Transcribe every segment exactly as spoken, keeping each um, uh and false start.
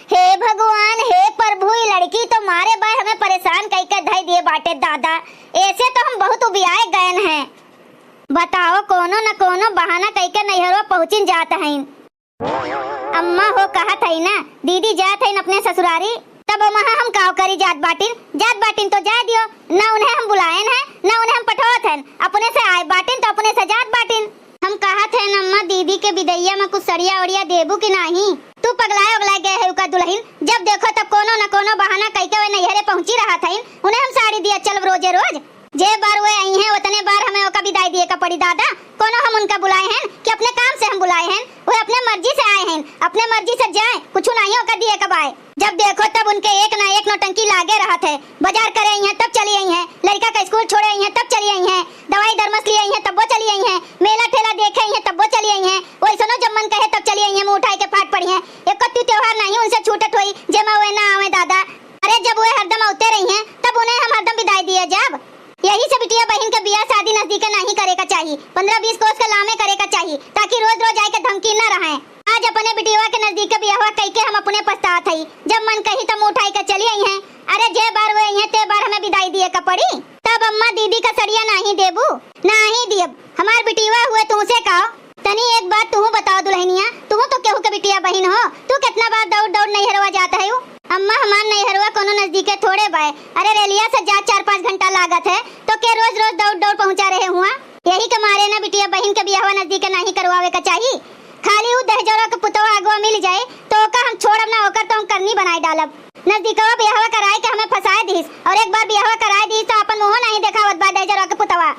हे भगवान, हे प्रभु, ई लड़की तो मारे बाय हमें परेशान कइके धइ दिए बाटे दादा। ऐसे तो हम बहुत उबियाए गयन हैं। बताओ, कोनो न कोनो बहाना कइके नैहरवा पहुँचिन जात हईन। अम्मा हो कहत हई ना, दीदी जात हईन अपने ससुरारी, तब वहाँ हम काव करी जात बाटिन? जात बाटिन तो जाए दियो, ना उन्हें हम बुलाएन हैं, ना उन्हें हम पठोत हन, अपने से आए बाटिन तो अपने से जात बाटिन। हम कहत हन अम्मा, दीदी के बिदैया में कुछ सड़िया ओड़िया देबू कि नाही? तू पगलाए ओगलाए गए है का दुलहिन, जब देखो तब कोनो न कोनो बहाना कइके वे नैहरे पहुँची रहत हईन, उन्हें हम साड़ी दिया चलब रोजे रोज। जे बार वे आई हैं, उतने बार हमें ओका बिदाई दिए का पड़ी दादा। कोनो हम उनका बुलाए हैं कि अपने काम से हम बुलाए हैं? वे अपने मर्जी से आए हैं, अपने मर्जी से जाए, कुछ नाही ओका दिए का बाय। जब देखो तब उनके एक ना एक नौटंकी लागे रहत है। बाजार करे आई हैं तब चली आई हैं, लड़का का स्कूल छोड़े आई हैं तब चली आई हैं, दवाई दरमस लिए आई हैं तब वो चली आई हैं, मेला ठेला देखे आई हैं तब वो चली आई हैं, वैसनो जब मन कहे तब चली आई हैं, मुँह उठाए के फाट पड़ी हैं। एको त्योहार नाही उनसे छूटत होई जेमा वे ना आवे दादा। अरे जब वे हरदम औते रही हैं तब उन्हें हम हरदम बिदाई दिए जाब। यही से बिटिया बहिन के बियाह शादी नजदीके नाही करे का चाही, पन्द्रह बीस कोस के लामे करे का चाही, ताकि रोज रोज आए के धमकी न रहे। आज अपने बिटिया के नजदीके बियाहवा कइके हम अपने पछतात हई, जब मन कही तब मुँह उठाई के चली आई हैं। अरे जे बार वे आई हैं ते बार हमें बिदाई दिए का पड़ी। तब अम्मा दीदी का सड़िया नाही देबू? नाही दियब, हमार बिटिया हुए तुमसे का। तनी एक बात तुहू बताओ दुलहिनिया, तुहू तो केहू के बिटिया बहिन हो, तू कितना बार दौड़ दौड़ नैहरवा जात हयू? अम्मा हमार नैहरवा कोनो नजदीके थोड़े बाय, अरे रेलिया से जा चार पाँच घंटा लागत है, तो के रोज रोज दौड़ दौड़ पहुँचा रहे हुआ? यही के मारे ना बिटिया बहिन के बियाहवा नजदीके नाही करवावे का चाही। खाली ऊ दहेजरवा के पुतवा अगवा मिल जाए तो ओका हम छोड़ब ना, ओकर तो हम करनी बनाए डालब। नजदीकवा बियाहवा कराए के हमें फंसाए दिहिस, और एक बार बियाहवा कराए दिहिस तो अपन मुँहो नाही देखावत बा दहेजरवा के पुतवा।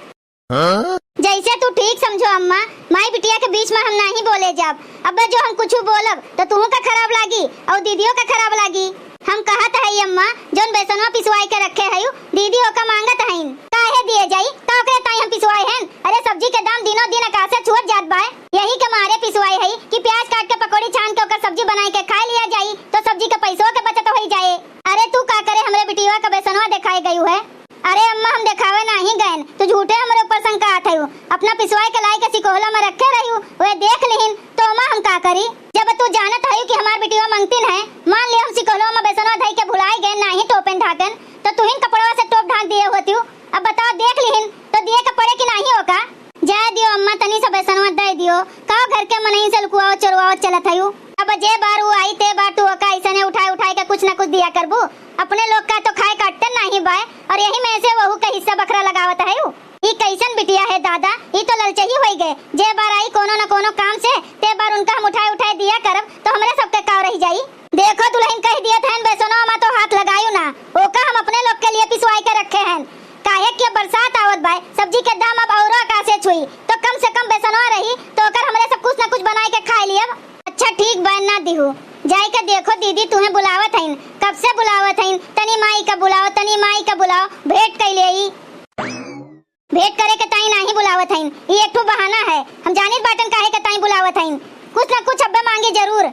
हाँ? जैसे तू ठीक समझो अम्मा, माई बिटिया के बीच में हम नाही बोले जाब। अब्बे जो हम कुछ बोलब तो तुहू का खराब लागी और दीदियों का खराब लागी। हम कहत हई अम्मा, जौन बेसनवा पिसवाई के रखे हयू, दीदी ओका मांगत हईन। काहे दिए जाई? का ओकरे ताई हम पिसवाए हन? अरे सब्जी के दाम दिनों दिन आकाशे छुअत जात बाय। यही के मारे पिसवाए हई कि प्याज काट के पकौड़ी छान के ओकर सब्जी बनाई के खाए लिया जाई, तो सब्जी के पैसों के बचत होई जाए। अरे तू का करे हमरे बिटिया का बेसनवा देखाए गयू है? अरे अम्मा, हम देखावे नाही गयन, तू झूठे हमरे ऊपर शंका आत हयू। अपना पिसवाए के लाई के सिकोहला में रखे रह्यू, वे देख लिहिन, तो अम्मा हम का करी? जब तू जानत हयू कि हमार बिटिया मंगतिन है, मान ले हम सिकोहला में बेसनवा धई के भुलाई गए, नाही टोपेन ढाकेन, तो तुहिन कपड़वा से टोप ढाक दिए होतियू। अब बताओ, देख लिहिन, तो दिए के पड़े कि नाही ओका? जाए दियो अम्मा, तनी सा बेसनवा दे दियो। का घर के मनई से लुकुआओ चोरवाओ चलत हयू? अब जे बार ऊ आई, ते बार तू ओका ऐसने उठाए उठाए के कुछ ना कुछ दिया करबू। अपने लोग का तो खाए काटते नाही बाय, और यही में से वहू का हिस्सा बखरा लगावत हयू। ई कैसन बिटिया है दादा, ई तो ललचही होई गए। जे बार आई कोनो न कोनो काम से, ते बार उनका हम उठाए उठाए दिया करब, तो हमरे सबके काव रही जाई। देखो दुलहिन, कह दियत हन, बेसनवा मा तो हाथ लगायू ना, ओका हम अपने लोग के लिए पिसवाई के रखे हन। काहे कि अब बरसात आवत बाय, सब्जी के दाम अब औरो आकाशे छुई, तो कम से कम बेसनवा रही, तो ओकर हमरे सब कुछ न कुछ बनाए के खाए लियब। अच्छा ठीक बा, ना दिहू, जाए के देखो दीदी तुहें बुलावत हईन, कब से बुलावत हईन, तनी माई का बुलाओ, तनी माई का बुलाओ, भेंट कई लेई। भेंट करे के ताई नाही बुलावत हईन, ई एक ठो बहाना है। हम जानित बाटन काहे के ताई बुलावत हईन, कुछ ना कुछ अब्बे मांगे जरूर।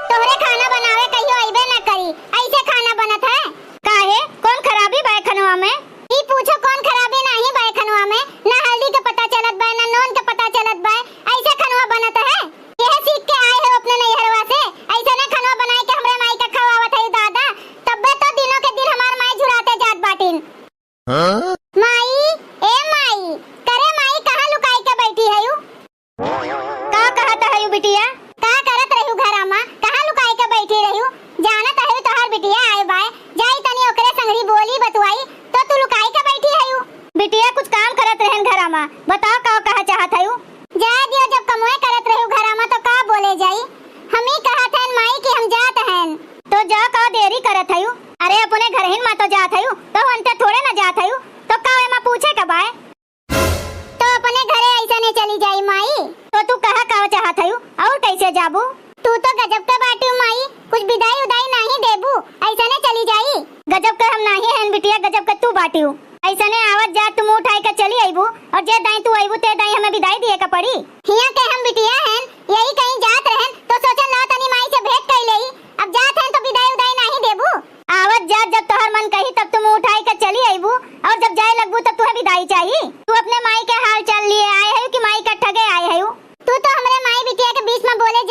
तोहरे खाना बनावे कहियो अइबे ना करी, ऐसे खाना बनत है। काहे, कौन खराबी बाय खनवा में? ई पूछो कौन खराबी नाही बाय खनवा में? ना हल्दी के पता चलत बाय, ना नून के पता चलत बाय, ऐसे खनवा बनत है। यह सीख के आए हो अपने नैहरवा से, ऐसे ने खनवा बनाए के हमरे माई का खवावत है दादा, तब्बे तो दिनों के दिन हमार माई झुराते जात बाटिन। हाँ? माई, ए माई, करे माई, कहाँ लुकाई के बैठी हयू? का कहत हयू बिटिया? का करत रहू घरा मा? कहाँ लुकाई के बैठी रहू? जानत हयू तोहार बिटिया आए बाय, जाई तनी ओकरे संगरी बोली बतुआई, तो तू लुकाई के बैठी हयू। बिटिया कुछ काम करत रहन घरा मा, बताओ का कहा चाहत हयू? जाए दियो, जब कमवे करत रहू घरा मा तो का बोले जाई? हम ही कहत हन माई कि हम जात हन। तो जा, का देरी करत हयू? अरे अपने घरहिन मा तो जात हयू, तो अंते थोड़े ना जात हयू, तो का एमा पूछे के बाय? तो अपने घरे ऐसने चली जाई माई। तो तू कहा का चाहत हयू और कैसे जाबू? तू तो गजब के बाटियो माई, कुछ बिदाई उदाई नाही देबू, ऐसने चली जाई। गजब के हम नाही हन बिटिया, गजब के तू बाटियो। ऐसने आवत जात तू मुंह उठाई के चली अइबू और जे दाई तू अइबू ते दाई हमें बिदाई दिए का पड़ी। हिया के हम बिटिया हन, यही कहीं जात रहन तो सोचन ला तनी माई से भेंट कई लेई। अब जात हन तो बिदाई उदाई नाही देबू। आवत जात जब तोहर मन कही तब तू मुंह उठाई के चली अइबू और जब जाए लगबू तब तुहे बिदाई चाही। तू अपने माई के हाल चाल लिए आए हयू कि माई का ठगे आए हयू? तू तो हमरे माई बिटिया के बीच में बोले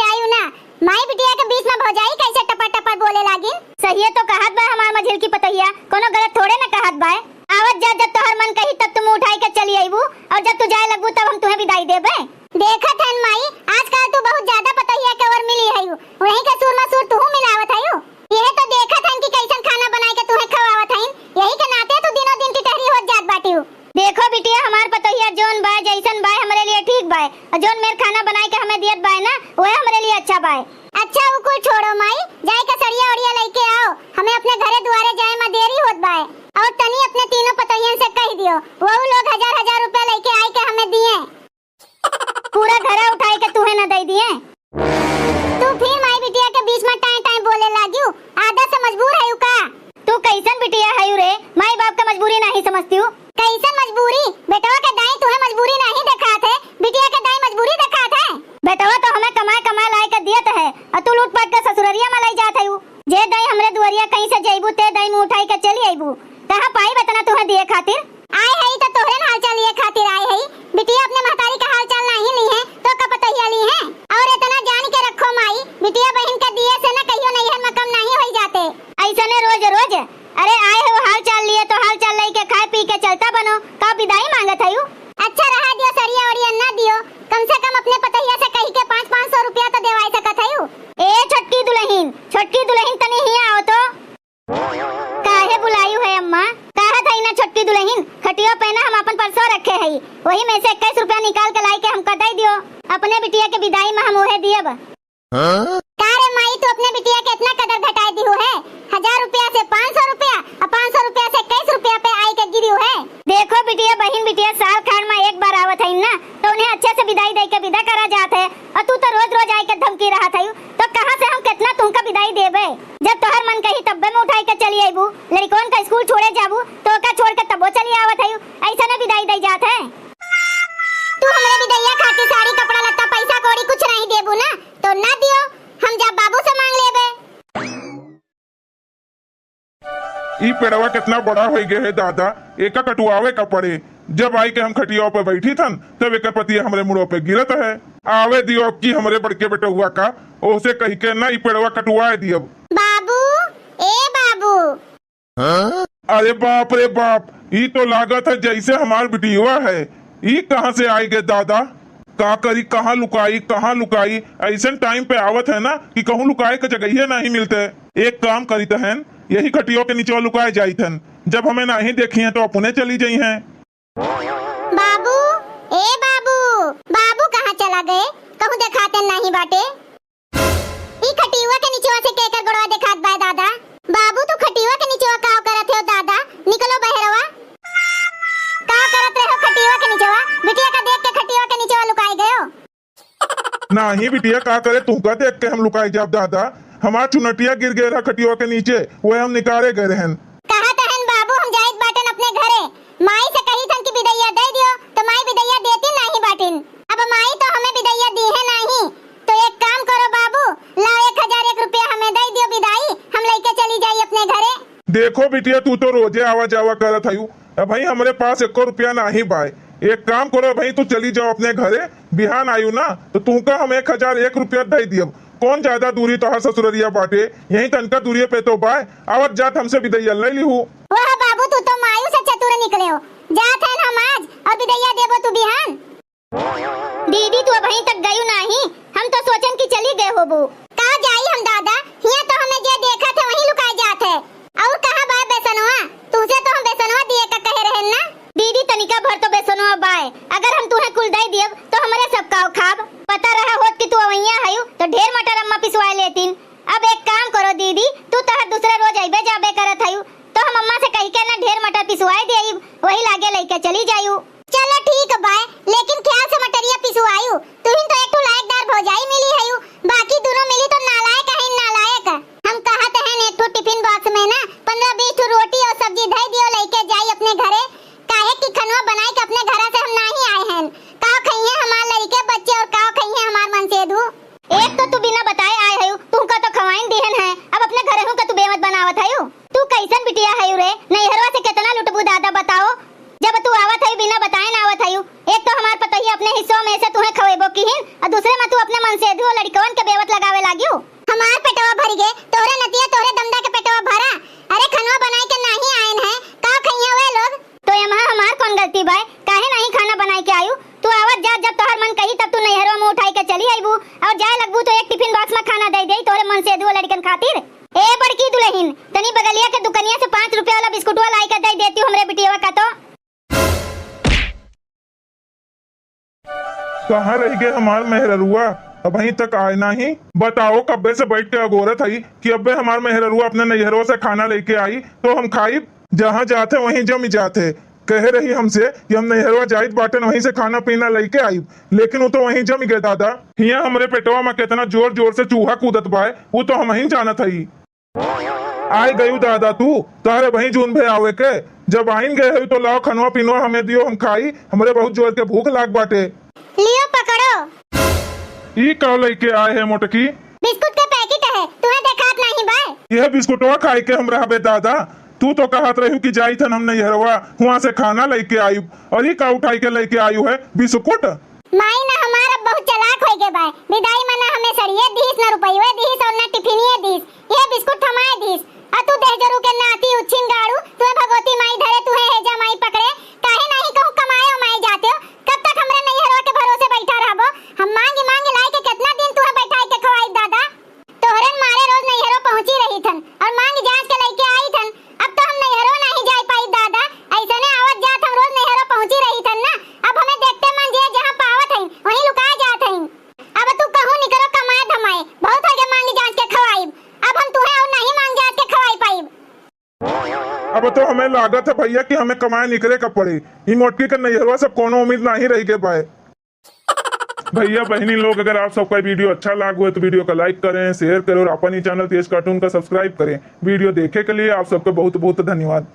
बिटिया के बीच में भौजाई कैसे टपर टपर बोले लागिन? सहिए तो कहत बा हमार मझिल की पतोहिया, कोनो गलत थोड़े न कहत बाय। आवत जात जब तोहर मन कही तब तू मुँह उठाई के चली अइबू, और जब तू जाए लगबू तब हम तुहे बिदाई देबे। देखत हन माई, आजकल तू बहुत ज्यादा पतोहिया के ओर मिली हयू, वहीं के सुर में सुर तुहू मिलावत हयू। यह तो देखत हन कि कैसन खाना बनाए के तुहे खवावत हइन, यही के नाते तू दिनों दिन टिटहरी होत जात बाटियू। देखो बिटिया, हमार पतोहिया जौन बाय, जैसन बाय, हमरे लिए ठीक बाय, और जौन मेर खाना बनाए के हमें दियत बाय ना, वह हमरे लिए अच्छा बाय। अच्छा, उ कुल छोड़ो माई, जाए के सड़िया ओड़िया लइके आओ, हमें अपने घरे दुआरे जाए में देरी होत बाय। और तनी अपने तीनों पतोहियन से कह दियो, वहू लोग हजार हजार रुपया लइके आए के हमें दिए। पूरा घरा उठाए के तुहे न दे दिए। तू फिर माई बिटिया के बीच में टाई टाई बोले लागियो, आदत से मजबूर है का? तू कैसन बिटिया हयू रे, माई बाप का मजबूरी नहीं समझतियू? कैसन मजबूरी? बेटवा के दाई तुहे मजबूरी नहीं देखात है, बिटिया के दाई मजबूरी देखात है। बेटवा तो हमें कमाए कमाए लाए के दियत है, और तू लूट पाट के ससुररिया में लाई जात हयू। जे दाई हमरे दुआरिया कहीं से जइबू, ते दाई मुँह उठाई के चली अइबू। कहाँ पाई बतना तुहे दिए खातिर? आए हई तो तोहरे न हाल चाल लिए खातिर आए हई। बिटिया अपने महतारी का हाल चाल नहीं ली है, तो का पतोहिया ली है? और इतना जान के रखो माई, बिटिया बहिन के दिए से न कहियो नैहर में कम नहीं होई जाते। ऐसने रोज रोज, अरे आए हो हाल चाल लिए तो हाल चाल लई के खाए पी के चलता बनो, का बिदाई मांगत हयू? अच्छा रहा दियो, सड़िया ओड़िया ना दियो, कम से कम अपने पतोहिया से कही के पाँच पाँच सौ रुपया तो देवाई सकत हयू। ए छोटकी दुलहिन, छोटकी दुलहिन तनी हियाँ आओ तो। काहे बुलायू है अम्मा? कहत हई ना छोटकी दुलहिन, खटियो पे ना हम अपन परसो रखे हई, वही में से इक्कीस रुपया निकाल के लाई के हमका दे दियो, अपने बिटिया के बिदाई में हम उहे दियब। का रे माई, तू अपने बिटिया के इतना कदर घटाए दिहू है? हजार रुपया से पाँच सौ रुपया और पाँच सौ रुपया से इक्कीस रुपया पे आई के गिरी है। देखो बिटिया, बहिन बिटिया साल खान में एक बार आवत है ना, तो उन्हें अच्छे से विदाई दे के विदा करा जात है, और तू तो रोज रोज आई के धमकी रहत है, तो कहाँ से हम कितना तुमका विदाई देबे? जब तोहर मन कही तब्बे में उठाई के चली अइबू, लड़कवन का स्कूल छोड़े जाबू, तो ओका छोड़ के तबो चली आवत है, ऐसा न विदाई दे जात है। तू हमरे बिदैया खातिर साड़ी कपड़ा लत्ता पैसा कौड़ी कुछ नहीं देबू ना, तो ना दियो, हम जब बाबू से मांग लेबे। ई पेड़वा कितना बड़ा होइ गए है दादा, एका कटुआवे का पड़े। जब आई के हम खटिया पे बैठी थन, तब एकर पतिया हमरे मुड़ो पे गिरत है। आवे दियो अब की हमरे बड़के बेटउआ का, ओसे कही के ना ई पेड़वा कटुआए दियब। बाबू, ए बाबू। अरे बाप रे बाप, ई तो लागत है जैसे हमार बिटिया है। ई कहाँ से आई गए दादा? का करी, कहाँ लुकाई, कहाँ लुकाई? ऐसन टाइम पे आवत है ना कि कहूँ लुकाए के जगहिए नहीं मिलते। एक काम करीत हन, यही खटियो के नीचवा लुकाए जाइत हन। जब हमें नहीं देखी हैं तो अपने चली जाई हैं। बाबू, ए बाबू, बाबू कहाँ चला गए? कहूँ देखाते नहीं बाटे। ई खटियुआ के निचवा से केकर गोड़वा देखात बा दादा? बाबू, तू खटियुआ के निचवा का करत हो दादा? निकलो बहरवा। का करत रहो खटियुआ के निचवा? बिटिया का देख के खटियुआ के निचवा लुकाई गयो? नाही बिटिया, का करे तुहका देख के हम लुकाई जाब दादा? हमार चुनटिया गिर गए रहा खटियुआ के नीचे, वह हम निकारे गए रहन। कहत हन बाबू, हम जाइत बाटन अपने घरे। माई से कही थन कि बिदैया दे दियो, तो माई बिदैया देती नाही बाटिन। अब माई तो हमें बिदैया दी है नाही, तो एक काम करो बाबू, लाओ एक हजार एक रुपया हमें दे दियो बिदाई, हम लेके चली जाई अपने घरे। देखो बिटिया, तू तो रोजे आवा जावा करत हयू, अबहीं हमरे पास एको रुपया नाही बाय। एक काम करो, अबहीं तू चली जाओ अपने घरे, बिहान आयू ना, तो तुहका हम एक हजार एक रुपया दे दियब। कौन ज्यादा दूरी तोहार ससुररिया बाटे, यहीं तनका दूरिये पे तो बाय, आवत जात हमसे बिदैया ले लिहू। वाह बाबू, तू तो मायू से चतुर निकले हो। जात हन हम आज और बिदैया देबो तू बिहान। दीदी, तू अबहीं तक गयू नाही, हम तो सोचन कि चली गए होबू। का जाई हम दादा, हियां तो हमें जे देखत है वहीं लुकाए जात है। और कहाँ बाय बेसनवा? तुहसे तो हम बेसनवा दिए का कहे रहन ना। दीदी, तनिका भर तो बेसनवा बाय, अगर हम तुहे कुल दे दियब तो हमरे सब काव खाब। पता रहा होत कि तू अवैया हयू तो ढेर मटर अम्मा पिसवाए लेतिन। अब एक काम करो दीदी, तू तहर दूसरे रोज अइबे जाबे करत हयू, तो हम अम्मा से कही के ना ढेर मटर पिसवाए देइब, वही लागे लइके चली जायू। चलो ठीक बाय, लेकिन ख्याल से मटरिया पिसवायू। तुहिन तो एक ठो लायकदार भौजाई मिली हयू, बाकी दोनों मिली तो नालायक है नालायक। हम कहत हन एक ठो टिफिन बॉक्स में ना पन्द्रह बीस ठो रोटी और सब्जी धई दियो, लइके जाई अपने घरे, काहे कि खनवा बनाए के अपने घरा से हम नाही आए हन। काव खइहे हमार लड़के बच्चे और काव खइहे हमार मनसेधू। एक तो तू बिना बताए आए हयू, तुहका तो खवाइन दिहन है, अब अपने घरे हूँ का तू बेमत बनावत हयू। तू कैसन बिटिया हयू रे, नैहरवा से कितना लुटबू दादा बताओ। जब तू आवत हयू बिना बताए ना आवत हयू, एक तो हमार पतोहिया अपने हिस्सों में से तुहे खवेबो किहिन, और दूसरे में तू अपने मनसेधू और लड़कवन के बेवत लगावे लागियो। हमार पेटवा भरि गे, तोहरे नतिया, तोहरे दमदा के पेटवा भरा। अरे, खनवा बनाइ के नाहीं आएन है, का खइहें वे लोग? तो एमा हमार कौन गलती बाय? काहे नाहीं खाना बनाइ के आयु? तू आवत जात जब तोहर मन कही तब तू नैहरवा मुँह उठाइ के चली अइबू, अउर जाए लगबू तो एक टिफिन बॉक्स मा खाना दइ देई तोहरे मनसेधुआ लड़िकन खातिर। ए बड़की दुलहिन, तनी बगलिया के दुकनिया से पाँच रुपया वाला बिस्कुटवा लाइ के दइ देतिउ हमरे बिटियवा का तो। कहाँ रहि गे हमार मेहररुआ? अबहीं तक आए नाहीं। बताओ, कब्बे से बइठ के अगोरत हई कि अब्बे हमार मेहररुआ अपने नैहरवा से खाना लइके आई तो हम खाइब। जहाँ जात है वहीं जमि जात है। कहे रही हमसे कि हम नैहरवा जाइत बाटेन, वहीं से खाना पीना लइके आइब, लेकिन उ तो वहीं जमि गे दादा। हियाँ हमरे पेटवा मा केतना जोर जोर से चूहा कूदत बाय, उ तो हमहीं जानत हई। आइ गयू दादा तू, तोहरे वहीं जून भे आवे के। जब आइन गए हई तो लाओ खनवा पीनवा हमें दियो, हम खाई, हमरे बहुत जोर के भूख लाग बाटे। लियो पकड़ो। ई का लइके आए है मोटकी? बिस्कुट के पैकेट है, तुहें देखात नाहीं बाय? यह बिस्कुटवा खाइ के हम रहबे दादा, तू तो कहत रहिउ कि जाइत हन हम नैहरवा, हुआँ से खाना लइके आइब, अउर ई का उठाइ के लइके आयु है बिस्कुट? माई ना हमार अब बहुत चालाक होइ गे बाय, बिदाई मा ना हमें सड़िये दिहिस, ना रुपये दिहिस अउर ना टिफिनिये दिहिस, यह बिस्कुट थमाए दिहिस। अ तू देहजरू के नाती उच्छिन गाड़ू, तुहें भगवती माई धरे, तुहें हेजा माई पकड़े, काहे नाहीं कहूँ कमाए उमाए जातेउ? कब तक हमरे नैहरवा के भरोसे बइठा रहबो? हम माँगि माँगि लाइ के केतना दिन तुहें बइठाइ के खवाइब दादा? तोहरेन मारे रोज नैहरो पहुँची रहिथन अउर माँगि जाँच के लइके आइथन। अब तो हम नैहरो नाहीं जाइ पाइब दादा, अइसने आवत जात हम रोज नैहरो पहुँची रहिथन ना। अब हमें देखते मन जे जहाँ पावत हइन, वहीं लुका जात हइन। अब तू कहूँ निकरो कमाए धमाए, बहुत होइ गे माँगि जाँच के खवाइब। अब हम तुहें अउर नाहीं माँगि जाँच के खवाइ पाइब। अब तो हमें लागत है भइया कि हमें कमाए निकरे का पड़े। ई मोटकी के नैहरवा से अब कौनो उम्मीद नाहीं रहि गे बाय। भइया बहिनी लोग, अगर आप सबका वीडियो अच्छा लागो है तो वीडियो का लाइक करें, शेयर करें अउर अपन ही चैनल तेज कार्टून का सब्सक्राइब करें। वीडियो देखे के लिए आप सबका बहुत बहुत धन्यवाद।